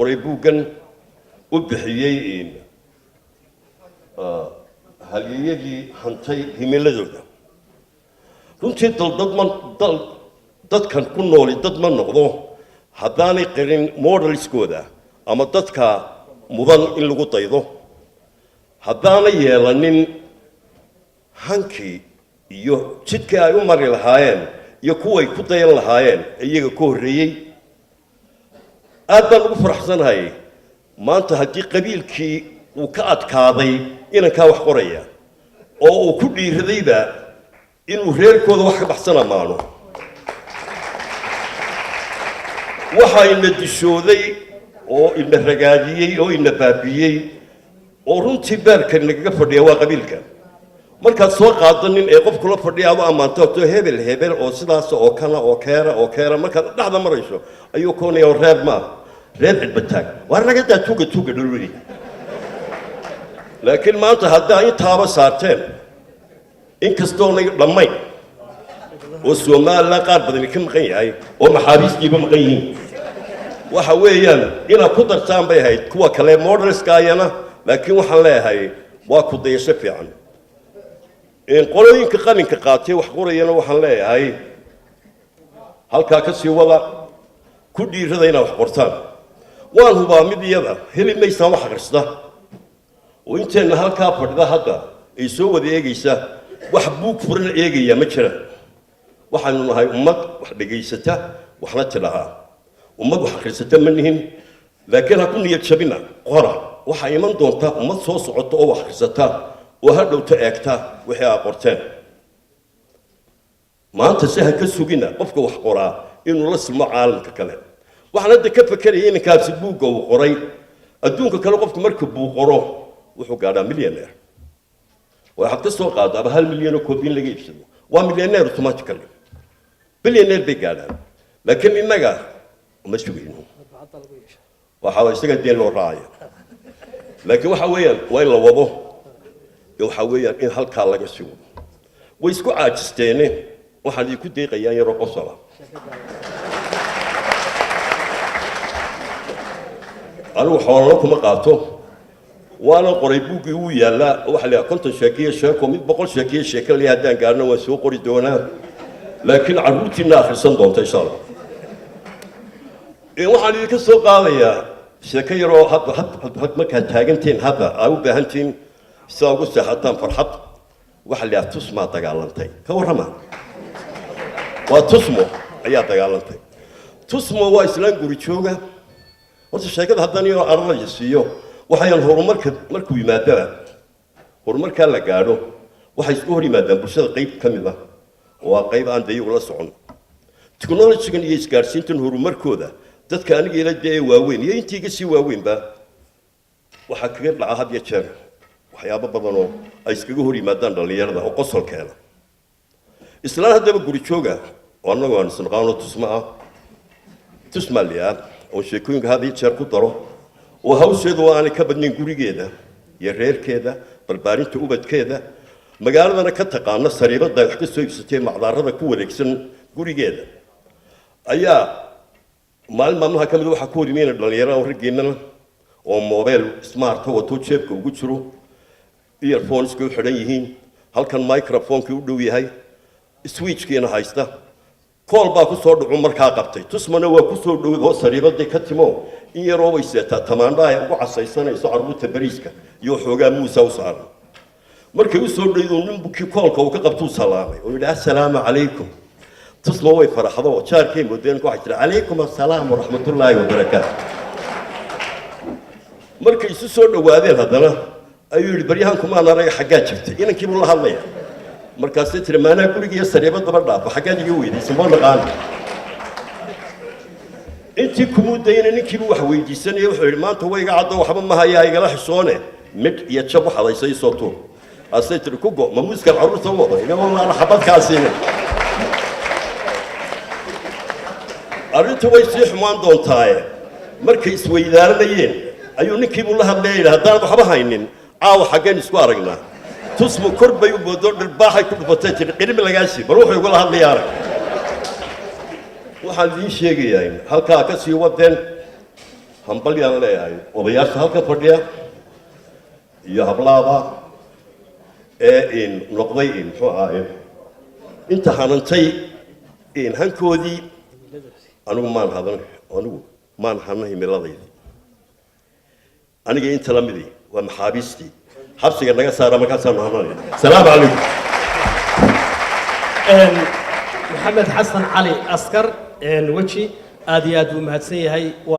Qoray buuggan u bixiyey Halyeyadii Hantay Himiladooda. Runtii daldad ma dal dadkan ku nooli dad ma noqdo haddaanay qirin modelskooda ama dadka mudan in lagu daydo, haddaanay yeelanin hankii iyo jidkii ay u mari lahaayeen iyo kuway ku dayan lahaayeen iyaga ka horreeyey. Aad baan ugu faraxsanahay maanta haddii qabiilkii uu ka adkaaday inankaa wax qoraya oo uu ku dhiiradayba inuu reerkooda wax ka baxsan ammaano. Waxaa ina dishooday oo ina ragaadiyey oo ina baabiyey oo runtii beerka nagaga fadhiya waa qabiilka. Markaad soo qaado nin ee qof kula fadhiya adu ammaanto to hebel hebel oo sidaas oo kana oo keera oo keera, markaad dhexda marayso ayuu koonaya oo reer maaha, reer cidbataag waa ragadaa tuga tuga dhaluli. Laakiin maanta haddaa intaaba saarteen, inkastoonay dhammayn oo Somaliland qaar badani ka maqan yahay oo maxaabiistiiba maqan yihiin, waxa weeyaan inaad ku dartaan bay ahayd kuwa kale modelska ayana. Laakiin waxaan leeyahay waa ku dayasho fiican. Qolooyinka qalinka qaatay wax qorayana waxaan leeyahay halkaa ka sii wada, ku dhiirada inaad wax qortaan. Waan hubaa mid iyada heli maysaan wax akhrista oo inteenna halkaa fadhida hadda ay soo wada eegaysa, wax buug furan eegaya ma jiraan. Waxaanu nahay ummad wax dhegaysata waxna tidhahaa, ummad wax akhrisata ma nihin. Laakiin ha ku niyad jabina, qora. Waxaa iman doonta ummad soo socota oo wax akhrisata oo ha dhowto eegta wixii aa qorteen. Maanta si ha ka sugina qofka wax qoraa inuu la silmo caalamka kale. Waxaan hadda ka fekeraya inankaasi buugga uu qoray, adduunka kale qofku marka buu qoro wuxuu gaadhaa millionaire. Waxaad ka soo qaadaaba 1 milyan oo koobi in laga iibsado, waa millionaire automatically, billionaire bay gaadhaan. Laakiin innaga ma sugayno, waxa isaga deen loo raacaya. Laakiin waxa weeyaan waa in la wado, waxa weeyaan in halkaa laga sii wado. Way isku caajisteene, waxaan idinku deeqayaa yaroo qosola. Anigu xoolano kuma qaato, waana qoray buuggii, wuu yaallaa. Waxa la yidhaha 50 sheekiyo sheeko, mid 100 sheekiyo sheeko liya haddaan gaarno waan soo qori doonaa, laakiin carruurtiina akhrisan doonta insha Allah. Waxaan idinka soo qaadayaa sheeko yaroo hadda had markaad taagantihiin hadda aa u baahantihiin sidaa ugu seexataan farxad. Waxa la yidhaha Tusmaa dagaalantay. Ka warrama, waa Tusmo ayaa dagaalantay. Tusmo waa islaan guri jooga. Horta sheekada haddaan iyadoo araraya siiyo, waxayaan horumarka markuu yimaadaba, horumarkaa la gaadho, waxay isku hor yimaadaan bulshada qayb ka mid ah oo waa qayb aan de iyagu la socon technologygan iyo isgaadhsiintan horumarkooda. Dadka aniga ila dee ee waaweyn iyo intii iga sii waaweynba waxaa kaga dhaca had iyo jeer waxyaabo badan oo ay iskaga hor yimaadaan dhallinyarada oo qosol keena. Islaan haddaba guri jooga oo annagu aan isnaqaano, Tusma ah, Tusmaa liyaa oo sheekooyinka had iyo jeer ku daro, oo hawsheedu aanay ka badnayn gurigeeda iyo reerkeeda, barbaarinta ubadkeeda, magaaladana ka taqaano sariibada wax ka soo iibsatay macdaarada ku wareegsan gurigeeda, ayaa maalin maalmaha ka mid waxaa ku hor yimayna dhallinyaro oo raggeennana oo mobile smart wato, jeebka ugu jiro, earphoneska u xidhan yihiin, halkan microphonekii u dhow yahay, switchkiina haysta. Call baa ku soo dhacu markaa qabtay. Tusmana waa ku soo dhowd oo sariibaday ka timo in yaroo way seetaa tamaandha ay ugu casaysanayso carruurta bariiska iyo xoogaa muusa u saaran. Markay u soo dhowdo ninbukii callka uu ka qabtuu salaamay oo yidhi, "Assalaamu calaykum." Tusma way faraxdo, jaarkay moodeen. Waxay tiri, "Calaykum assalaam waraxmatullaahi wabarakaatu." Markay isu soo dhowaadeen haddana ayuu yidhi, "Baryahan kumaan arag, xaggaa jirtay?" Inankii buu la hadlaya. Markaasay tiri, "Maanaa gurigiiyo sariibadaba dhaafa, xaggaad iga weydiisan moo naqaan?" Intii kumuu dayna, ninkiibu wax weydiisanaya. Wuxuu yidhi, "Maanta way iga caddo, waxba ma hayaa, igala xishoone, midh iyo jab waxaad haysa isoo tuur." Asay tiri, "Ku go ma muuskan carruurta u wado iga walaala xabadkaasiine." Arrintu way sii xumaan doontaaye, markay isweydaaranayeen ayuu ninkiibuu la hadlaya yidhi, "Haddaanad waxba haynin, caawa xaggeen isku aragnaa?" Tusmu kor bay u moodo, dhirbaaxay ku dhufatay, tiri, "Qirimi lagaasi bal wuxuu igula hadlaya arag." Waxaan idiin sheegayaa halkaa ka sii wadeen. Hambalyaan leeyahay odayaasha halka fadhiya iyo hablaaba ee in noqday in muxuu ahaaye inta hanantay in hankoodii. Anigu maan hadan, anigu maan hanan himiladaydii. Aniga inta la midii waa maxaabiistii xabsiga naga saara, markaasaanu hananayna. Salaamu calaykum. Maxamed Xasan Cali Askar Weji, aad iyo aad buu mahadsan yahay.